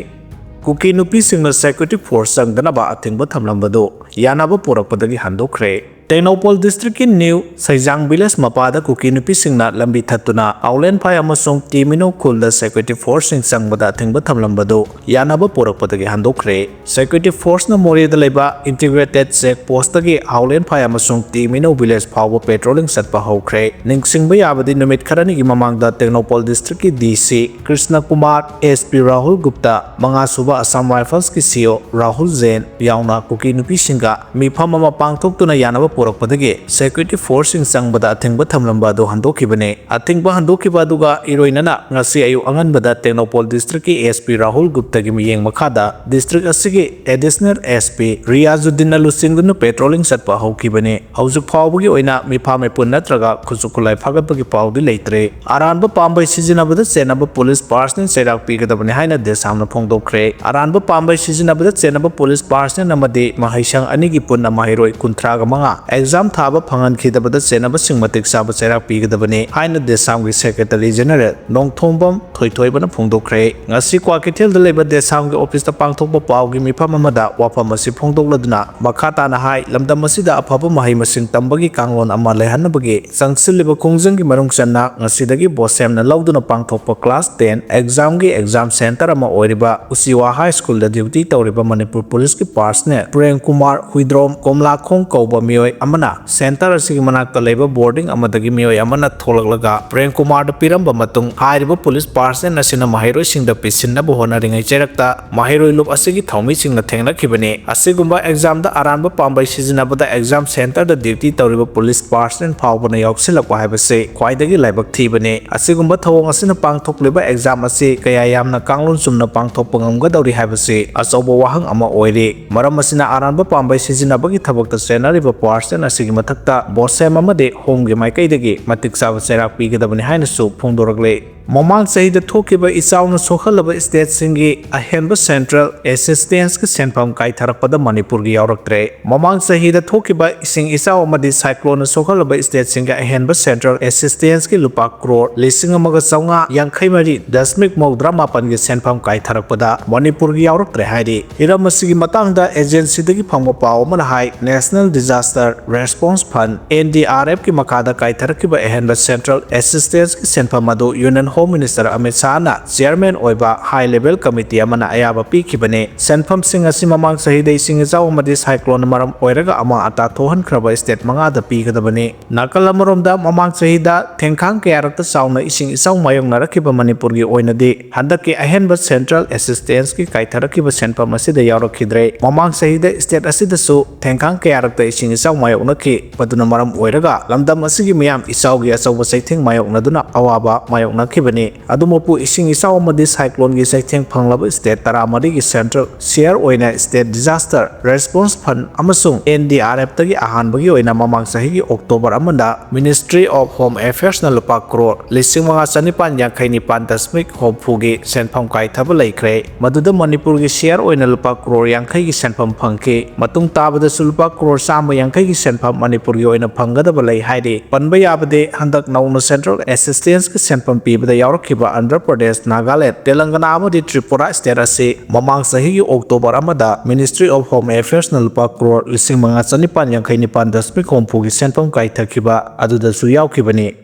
ꯀꯨꯀꯤ ꯅꯨꯄꯤꯁꯤꯡꯅ security force ꯆꯪꯗꯅꯕ ꯑꯊꯤꯡꯕ ꯊꯝꯂꯝꯕꯗꯨ ꯌꯥꯅꯕ ꯄꯨꯔꯛꯄꯗꯒꯤ ꯍꯟꯗꯣꯛꯈ꯭ꯔꯦ꯫ ꯇꯦꯡꯅꯧꯄꯜ Districtꯀꯤ New ꯁꯩꯖꯥꯡ Village ꯃꯄꯥꯗ ꯀꯨꯀꯤ ꯅꯨꯄꯤꯁꯤꯡꯅ ꯂꯝꯕꯤ ꯊꯠꯇꯨꯅ ꯍꯥꯎꯂꯦꯟꯐꯥꯏ ꯑꯃꯁꯨꯡ ꯇꯤꯃꯤꯅꯧ ꯈꯨꯜꯗ security forceꯁꯤꯡ ꯆꯪꯕꯗ ꯑꯊꯤꯡꯕ ꯊꯝꯂꯝꯕꯗꯨ ꯌꯥꯅꯕ ꯄꯨꯔꯛꯄꯗꯒꯤ ꯍꯟꯗꯣꯛꯈ꯭ꯔꯦ꯫ Security forceꯅ ꯃꯣꯔꯦꯗ ꯂꯩꯕ integrated check postꯇꯒꯤ ꯍꯥꯎꯂꯦꯟꯐꯥꯏ ꯑꯃꯁꯨꯡ ꯇꯤꯃꯤꯅꯧ village ꯐꯥꯎꯕ patrolling ꯆꯠꯄ ꯍꯧꯈ꯭ꯔꯦ꯫ ꯅꯤꯡꯁꯤꯡꯕ ꯌꯥꯕꯗꯤ, ꯅꯨꯃꯤꯠ ꯈꯔꯅꯤꯒꯤ ꯃꯃꯥꯡꯗ Tengnoupal Districtꯀꯤ D C Krishna Kumar, S P Rahul Gupta, ꯃꯉꯥꯁꯨꯕ Assam Riflesꯀꯤ C O Rahul ꯖꯦꯟ ꯌꯥꯎꯅ ꯀꯨꯀꯤ ꯅꯨꯄꯤꯁꯤꯡꯒ ꯃꯤꯐꯝ ꯑꯃ ꯄꯥꯡꯊꯣꯛꯇꯨꯅ ꯌꯥꯅꯕ ꯄꯨꯔꯛꯄꯗꯒꯤ security forceꯁꯤꯡ ꯆꯪꯕꯗ ꯑꯊꯤꯡꯕ ꯊꯝꯂꯝꯕ ꯑꯗꯨ ꯍꯟꯗꯣꯛꯈꯤꯕꯅꯤ꯫ ꯑꯊꯤꯡꯕ ꯍꯟꯗꯣꯛꯈꯤꯕ ꯑꯗꯨꯒ ꯏꯔꯣꯏꯅꯅ ꯉꯁꯤ ꯑꯌꯨꯛ ꯑꯉꯟꯕꯗ ꯇꯦꯡꯅꯧꯄꯜ Districtꯀꯤ S P ꯔꯥꯍꯨꯜ ꯒꯨꯞꯇꯒꯤ ꯃꯤꯠꯌꯦꯡ ꯃꯈꯥꯗ district ꯑꯁꯤꯒꯤ Additional S P ꯔꯤꯌꯥꯖꯨꯗꯤꯟꯅ ꯂꯨꯆꯤꯡꯗꯨꯅ patrolling ꯆꯠꯄ ꯍꯧꯈꯤꯕꯅꯤ꯫ ꯍꯧꯖꯤꯛ ꯐꯥꯎꯕꯒꯤ ꯑꯣꯏꯅ ꯃꯤꯐꯥ ꯃꯤꯄꯨꯟ ꯅꯠꯇ꯭ꯔꯒ ꯈꯨꯠꯁꯨ ꯈꯨꯠꯂꯥꯏ ꯐꯥꯒꯠꯄꯒꯤ ꯄꯥꯎꯗꯤ ꯂꯩꯇ꯭ꯔꯦ꯫ ꯑꯔꯥꯟꯕ ꯄꯥꯝꯕꯩ ꯁꯤꯖꯤꯟꯅꯕꯗ ꯆꯦꯟꯅꯕ police personnel ꯆꯩꯔꯥꯛ ꯄꯤꯒꯗꯕꯅꯤ ꯍꯥꯏꯅ ꯗꯦꯁꯥꯝꯅ ꯐꯣꯡꯗꯣꯛꯈ꯭ꯔꯦ꯫ ꯑꯔꯥꯟꯕ ꯄꯥꯝꯕꯩ ꯁꯤꯖꯤꯟꯅꯕꯗ ꯆꯦꯟꯅꯕ police personnel ꯑꯃꯗꯤ ꯃꯍꯩꯁꯪ ꯑꯅꯤꯒꯤ ꯄꯨꯟꯅ ꯃꯍꯩꯔꯣꯏ ꯀꯨꯟꯊ꯭ꯔꯥꯒ ꯃꯉꯥ, ꯑꯦꯛꯖꯥꯝ ꯊꯥꯕ ꯐꯪꯍꯟꯈꯤꯗꯕꯗ ꯆꯦꯟꯅꯕꯁꯤꯡ ꯃꯇꯤꯛ ꯆꯥꯕ ꯆꯩꯔꯥꯛ ꯄꯤꯒꯗꯕꯅꯤ ꯍꯥꯏꯅ ꯗꯦꯁꯥꯝꯒꯤ ꯁꯦꯀ꯭ꯔꯦꯇꯔꯤ ꯖꯦꯅꯔꯦꯜ ꯅꯣꯡꯊꯣꯝꯕꯝ ꯊꯣꯏꯊꯣꯏꯕꯅ ꯐꯣꯡꯗꯣꯛꯈ꯭ꯔꯦ꯫ ꯉꯁꯤ ꯀ꯭ꯋꯥꯀꯩꯊꯦꯜꯗ ꯂꯩꯕ ꯗꯦꯁꯥꯝꯒꯤ ꯑꯣꯐꯤꯁꯇ ꯄꯥꯡꯊꯣꯛꯄ ꯄꯥꯎꯒꯤ ꯃꯤꯐꯝ ꯑꯃꯗ ꯋꯥꯐꯝ ꯑꯁꯤ ꯐꯣꯡꯗꯣꯛꯂꯗꯨꯅ ꯃꯈꯥ ꯇꯥꯅ ꯍꯥꯏ, ꯂꯝꯗꯝ ꯑꯁꯤꯗ ꯑꯐꯕ ꯃꯍꯩ ꯃꯁꯤꯡ ꯇꯝꯕꯒꯤ ꯀꯥꯡꯂꯣꯟ ꯑꯃ ꯂꯩꯍꯟꯅꯕꯒꯤ ꯆꯪꯁꯤꯜꯂꯤꯕ ꯈꯣꯡꯖꯪꯒꯤ ꯃꯅꯨꯡ ꯆꯟꯅ ꯉꯁꯤꯗꯒꯤ ꯕꯣꯁꯦꯝꯅ ꯂꯧꯗꯨꯅ ꯄꯥꯡꯊꯣꯛꯄ ꯀ꯭ꯂꯥꯁ ꯇꯦꯟ ꯑꯦꯛꯖꯥꯝꯒꯤ ꯑꯦꯛꯖꯥꯝ ꯁꯦꯟꯇꯔ ꯑꯃ ꯑꯣꯏꯔꯤꯕ ꯎꯆꯤꯋꯥ ꯍꯥꯏ ꯁ꯭ꯀꯨꯜꯗ ꯗ꯭ꯌꯨꯇꯤ ꯇꯧꯔꯤꯕ ꯃꯅꯤꯄꯨꯔ ꯄꯨꯂꯤꯁꯀꯤ ꯄꯥꯔꯁꯅꯦꯜ ꯄ꯭ꯔꯦꯝ ꯀꯨꯃꯥꯔ ꯍꯨꯏꯗ꯭ꯔꯣꯝ ꯀꯣꯝꯂꯥꯈꯣꯡ ꯀꯧꯕ ꯃꯤꯑꯣꯏ ꯑꯃꯅ ꯁꯦꯟꯇꯔ ꯑꯁꯤꯒꯤ ꯃꯅꯥꯛꯇ ꯂꯩꯕ ꯕꯣꯔꯗꯤꯡ ꯑꯃꯗꯒꯤ ꯃꯤꯑꯣꯏ ꯑꯃꯅ ꯊꯣꯛꯂꯛꯂꯒ ꯄ꯭ꯔꯦꯝ ꯀꯨꯃꯥꯔꯗ ꯄꯤꯔꯝꯕ ꯃꯇꯨꯡ, ꯍꯥꯏꯔꯤꯕ ꯄꯨꯂꯤꯁ ꯄꯥꯔꯁꯟ ꯑꯁꯤꯅ ꯃꯍꯩꯔꯣꯏꯁꯤꯡꯗ ꯄꯤꯁꯤꯟꯅꯕ ꯍꯣꯠꯅꯔꯤꯉꯩ ꯆꯩꯔꯛꯇ ꯃꯍꯩꯔꯣꯏ ꯂꯨꯞ ꯑꯁꯤꯒꯤ ꯊꯧꯃꯤꯁꯤꯡꯅ ꯊꯦꯡꯅꯈꯤꯕꯅꯤ꯫ ꯑꯁꯤꯒꯨꯝꯕ ꯑꯦꯛꯖꯥꯝꯗ ꯑꯔꯥꯟꯕ ꯄꯥꯝꯕꯩ ꯁꯤꯖꯤꯟꯅꯕꯗ ꯑꯦꯛꯖꯥꯝ ꯁꯦꯟꯇꯔꯗ ꯗ꯭ꯌꯨꯇꯤ ꯇꯧꯔꯤꯕ ꯄꯨꯂꯤꯁ ꯄꯥꯔꯁꯟ ꯐꯥꯎꯕꯅ ꯌꯥꯎꯁꯤꯜꯂꯛꯄ ꯍꯥꯏꯕꯁꯤ ꯈ꯭ꯋꯥꯏꯗꯒꯤ ꯂꯥꯏꯕꯛ ꯊꯤꯕꯅꯤ꯫ ꯑꯁꯤꯒꯨꯝꯕ ꯊꯧꯑꯣꯡ ꯑꯁꯤꯅ ꯄꯥꯡꯊꯣꯛꯂꯤꯕ ꯑꯦꯛꯖꯥꯝ ꯑꯁꯤ ꯀꯌꯥ ꯌꯥꯝꯅ ꯀꯥꯡꯂꯣꯟ ꯆꯨꯝꯅ ꯄꯥꯡꯊꯣꯛꯄ ꯉꯝꯒꯗꯧꯔꯤ ꯍꯥꯏꯕꯁꯤ ꯑꯆꯧꯕ ꯋꯥꯍꯪ ꯑꯃ ꯑꯣꯏꯔꯤ꯫ ꯃꯔꯝ ꯑꯁꯤꯅ ꯑꯔꯥꯟꯕ ꯄꯥꯝꯕꯩ ꯁꯤꯖꯤꯟꯅꯕꯒꯤ ꯊꯕꯛꯇ ꯆꯦꯟꯅꯔꯤꯕ ꯄꯥꯔꯁꯟ ꯑꯁꯤꯒꯤ ꯃꯊꯛꯇ ꯕꯣꯁꯦꯝ ꯑꯃꯗꯤ ꯍꯣꯝꯒꯤ ꯃꯥꯏꯀꯩꯗꯒꯤ ꯃꯇꯤꯛ ꯆꯥꯕ ꯆꯩꯔꯥꯛ ꯄꯤꯒꯗꯕꯅꯤ ꯍꯥꯏꯅꯁꯨ ꯐꯣꯡꯗꯣꯔꯛꯂꯤ꯫ ꯃꯃꯥꯡ ꯆꯍꯤꯗ ꯊꯣꯛꯈꯤꯕ ꯏꯆꯥꯎꯅ ꯁꯣꯛꯍꯜꯂꯕ ꯁ꯭ꯇꯦꯠꯁꯤꯡꯒꯤ ꯑꯍꯦꯟꯕ ꯁꯦꯟꯇ꯭ꯔꯦꯜ ꯑꯦꯁꯤꯁꯇꯦꯟꯁꯀꯤ ꯁꯦꯟꯐꯝ ꯀꯥꯏꯊꯔꯛꯄꯗ ꯃꯅꯤꯄꯨꯔꯒꯤ ꯌꯥꯎꯔꯛꯇ꯭ꯔꯦ꯫ ꯃꯃꯥꯡ ꯆꯍꯤꯗ ꯊꯣꯛꯈꯤꯕ ꯏꯁꯤꯡ ꯏꯆꯥꯎ ꯑꯃꯗꯤ ꯁꯥꯏꯀ꯭ꯂꯣꯟꯅ ꯁꯣꯛꯍꯜꯂꯕ ꯁ꯭ꯇꯦꯠꯁꯤꯡꯒꯤ ꯑꯍꯦꯟꯕ ꯁꯦꯟꯇ꯭ꯔꯦꯜ ꯑꯦꯁꯤꯁꯇꯦꯟꯁꯀꯤ ꯂꯨꯄꯥ ꯀ꯭ꯔꯣꯔ ꯂꯤꯁꯤꯡ ꯑꯃꯒ ꯆꯥꯝꯃꯉꯥ ꯌꯥꯡꯈꯩ ꯃꯔꯤ ꯗꯁꯃꯤꯛ ꯃꯧꯗ꯭ꯔꯥ ꯃꯥꯄꯟꯒꯤ ꯁꯦꯟꯐꯝ ꯀꯥꯏꯊꯔꯛꯄꯗ ꯃꯅꯤꯄꯨꯔꯒꯤ ꯌꯥꯎꯔꯛꯇ꯭ꯔꯦ ꯍꯥꯏꯔꯤ꯫ ꯍꯤꯔꯝ ꯑꯁꯤꯒꯤ ꯃꯇꯥꯡꯗ ꯑꯦꯖꯦꯟꯁꯤꯗꯒꯤ ꯐꯪꯕ ꯄꯥꯎ ꯑꯃꯅ ꯍꯥꯏ, ꯅꯦꯁꯅꯦꯜ ꯗꯤꯖꯥꯁꯇꯔ ꯔꯦꯁꯄꯣꯟꯁ ꯐꯟ, ꯑꯦꯟ ꯗꯤ ꯑꯥꯔ ꯑꯦꯐꯀꯤ ꯃꯈꯥꯗ ꯀꯥꯏꯊꯔꯛꯈꯤꯕ ꯑꯍꯦꯟꯕ ꯁꯦꯟꯇ꯭ꯔꯦꯜ ꯑꯦꯁꯤꯁꯇꯦꯟꯁꯀꯤ ꯁꯦꯟꯐꯝ ꯑꯗꯨ ꯌꯨꯅꯤꯌꯟ ꯍꯣꯝ ꯃꯤꯅꯤꯁꯇꯔ ꯑꯃꯤꯠ ꯁꯥꯍꯅ ꯆꯤꯌꯔꯃꯦꯟ ꯑꯣꯏꯕ ꯍꯥꯏ ꯂꯦꯚꯦꯜ ꯀꯃꯤꯇꯤ ꯑꯃꯅ ꯑꯌꯥꯕ ꯄꯤꯈꯤꯕꯅꯤ꯫ ꯁꯦꯟꯐꯝꯁꯤꯡ ꯑꯁꯤ ꯃꯃꯥꯡ ꯆꯍꯤꯗ ꯏꯁꯤꯡ ꯏꯆꯥꯎ ꯑꯃꯗꯤ ꯁꯥꯏꯀ꯭ꯂꯣꯟꯅ ꯃꯔꯝ ꯑꯣꯏꯔꯒ ꯑꯃꯥꯡ ꯑꯇꯥ ꯊꯣꯛꯍꯟꯈ꯭ꯔꯕ ꯁ꯭ꯇꯦꯠ ꯃꯉꯥꯗ ꯄꯤꯒꯗꯕꯅꯤ꯫ ꯅꯥꯀꯜ ꯑꯃꯔꯣꯝꯗ, ꯃꯃꯥꯡ ꯆꯍꯤꯗ ꯊꯦꯡꯈꯥꯡ ꯀꯌꯥꯔꯛꯇ ꯆꯥꯎꯅ ꯏꯁꯤꯡ ꯏꯆꯥꯎ ꯃꯥꯌꯣꯛꯅꯔꯛꯈꯤꯕ ꯃꯅꯤꯄꯨꯔꯒꯤ ꯑꯣꯏꯅꯗꯤ ꯍꯟꯗꯛꯀꯤ ꯑꯍꯦꯟꯕ ꯁꯦꯟꯇ꯭ꯔꯦꯜ ꯑꯦꯁꯤꯁꯇꯦꯟꯁꯀꯤ ꯀꯥꯏꯊꯔꯛꯈꯤꯕ ꯁꯦꯟꯐꯝ ꯑꯁꯤꯗ ꯌꯥꯎꯔꯛꯈꯤꯗ꯭ꯔꯦ꯫ ꯃꯃꯥꯡ ꯆꯍꯤꯗ ꯁ꯭ꯇꯦꯠ ꯑꯁꯤꯗꯁꯨ ꯊꯦꯡꯈꯥꯡ ꯀꯌꯥꯔꯛꯇ ꯏꯁꯤꯡ ꯏꯆꯥꯎ ꯃꯥꯌꯣꯛꯅꯈꯤ꯫ ꯃꯗꯨꯅ ꯃꯔꯝ ꯑꯣꯏꯔꯒ ꯂꯝꯗꯝ ꯑꯁꯤꯒꯤ ꯃꯤꯌꯥꯝ ꯏꯆꯥꯎꯒꯤ ꯑꯆꯧꯕ ꯆꯩꯊꯦꯡ ꯃꯥꯌꯣꯛꯅꯗꯨꯅ ꯑꯋꯥꯕ ꯃꯥꯌꯣꯛꯅꯈꯤ꯫ ꯕꯅꯤ꯫ ꯑꯗꯨꯃꯛꯄꯨ ꯏꯁꯤꯡ ꯏꯆꯥꯎ ꯑꯃꯗꯤ ꯁꯥꯏꯀ꯭ꯂꯣꯟꯒꯤ ꯆꯩꯊꯦꯡ ꯐꯪꯂꯕ ꯁ꯭ꯇꯦꯠ ꯇꯔꯥꯃꯔꯤꯒꯤ ꯁꯦꯟꯇ꯭ꯔꯦꯜ ꯁꯤꯌꯔ ꯑꯣꯏꯅ ꯁ꯭ꯇꯦꯠ ꯗꯤꯖꯥꯁꯇꯔ ꯔꯦꯁꯄꯣꯟꯁ ꯐꯟꯗ ꯑꯃꯁꯨꯡ ꯑꯦꯟ ꯗꯤ ꯑꯥꯔ ꯑꯦꯐꯇꯒꯤ ꯑꯍꯥꯟꯕꯒꯤ ꯑꯣꯏꯅ ꯃꯃꯥꯡ ꯆꯍꯤꯒꯤ ꯑꯣꯛꯇꯣꯕꯔ ꯑꯃꯗ Ministry of Home Affairsꯅ ꯂꯨꯄꯥ ꯀ꯭ꯔꯣꯔ ꯂꯤꯁꯤꯡ ꯃꯉꯥ ꯆꯅꯤꯄꯥꯟ ꯌꯥꯡꯈꯩ ꯅꯤꯄꯥꯟ ꯗꯁꯃꯤꯛ ꯍꯨꯝꯐꯨꯒꯤ ꯁꯦꯟꯐꯝ ꯀꯥꯏꯊꯕ ꯂꯩꯈ꯭ꯔꯦ꯫ ꯃꯗꯨꯗ ꯃꯅꯤꯄꯨꯔꯒꯤ ꯁꯤꯌꯔ ꯑꯣꯏꯅ ꯂꯨꯄꯥ ꯀ꯭ꯔꯣꯔ ꯌꯥꯡꯈꯩꯒꯤ ꯁꯦꯟꯐꯝ ꯐꯪꯈꯤ꯫ ꯃꯇꯨꯡ ꯇꯥꯕꯗꯁꯨ ꯂꯨꯄꯥ ꯀ꯭ꯔꯣꯔ ꯆꯥꯝꯃ ꯌꯥꯡꯈꯩꯒꯤ ꯁꯦꯟꯐꯝ ꯃꯅꯤꯄꯨꯔꯒꯤ ꯑꯣꯏꯅ ꯐꯪꯒꯗꯕ ꯂꯩ ꯍꯥꯏꯔꯤ꯫ ꯄꯟꯕ ꯌꯥꯕꯗꯤ, ꯍꯟꯗꯛ ꯅꯧꯅ ꯁꯦꯟꯇ꯭ꯔꯦꯜ ꯑꯦꯁꯤꯁꯇꯦꯟꯁꯀꯤ ꯁꯦꯟꯐꯝ ꯄꯤꯕꯗ ꯌꯥꯎꯔꯛꯈꯤꯕ ꯑꯟꯙ꯭ꯔ ꯄ꯭ꯔꯗꯦꯁ, ꯅꯥꯒꯥꯂꯦꯟꯗ, ꯇꯦꯂꯪꯒꯅꯥ ꯑꯃꯗꯤ ꯇ꯭ꯔꯤꯄꯨꯔꯥ ꯁ꯭ꯇꯦꯠ ꯑꯁꯤ ꯃꯃꯥꯡ ꯆꯍꯤꯒꯤ ꯑꯣꯛꯇꯣꯕꯔ ꯑꯃꯗ Ministry of Home Affairsꯅ ꯂꯨꯄꯥ ꯀ꯭ꯔꯣꯔ ꯂꯤꯁꯤꯡ ꯃꯉꯥ ꯆꯅꯤꯄꯥꯟ ꯌꯥꯡꯈꯩ ꯅꯤꯄꯥꯟ ꯗꯁꯃꯤꯛ ꯍꯨꯝꯐꯨꯒꯤ ꯁꯦꯟꯐꯝ ꯀꯥꯏꯊꯈꯤꯕ ꯑꯗꯨꯗꯁꯨ ꯌꯥꯎꯈꯤꯕꯅꯤ꯫